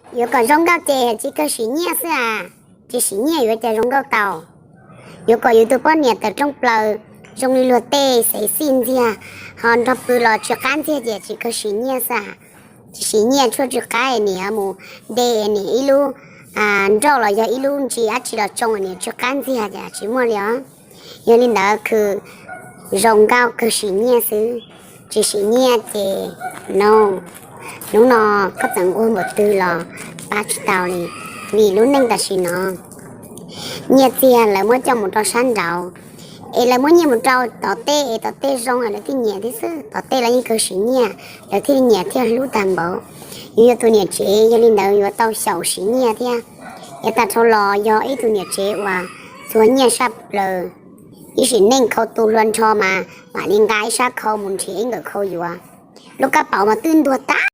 Yuav kom zoo nkauj ces tsis kawg sim nyiaj xwb as, tsis sim nyiaj yuav cas zoo nkauj tau. Yuav kom yus tus poj niam tawm rooj plaws zoo li luag tej xev xij ntxiag, ho nrog pw los tsw qab ntxiag ces tsis kawg sim nyiaj xwb as. Tsis sim nyiaj tshuaj tsw qab, niam mus de niam ib lub nrauj los yog ib lub ntsis dab tsi los tsoo niam tsw qab ntxiag ces tsis muaj li os. Yog li ntawd khw zoo nkauj kawg sim nyiaj xwb, tsis sim nyiaj ces no, hnub no koj txawm nquag npaum twg los pab tsis tau li, vim lub neej tam sim no nyiaj txiag lawv muab coj mus rau sab nraud, es lawv muab nyiaj mus rau tom tej es tom tej zoo lawv thiaj nyiam thiab xwb, tom tej lawv yeej kawg sim nyiaj lawv thiaj nyiam thiaj hlub tag npaum. Yus yog tus niam tsev yog li ntawd yuav tau xyaum sim nyiaj thiab. Es tag dhau los yog ib tug niam tsev uas txuag nyiaj saj plaws, ib sim neej khau tu hlua nrho mas mam li nqa ib sab khau mus nrhiav ib nkawm khau yuav. Lub kab paum mas twb ntuag tas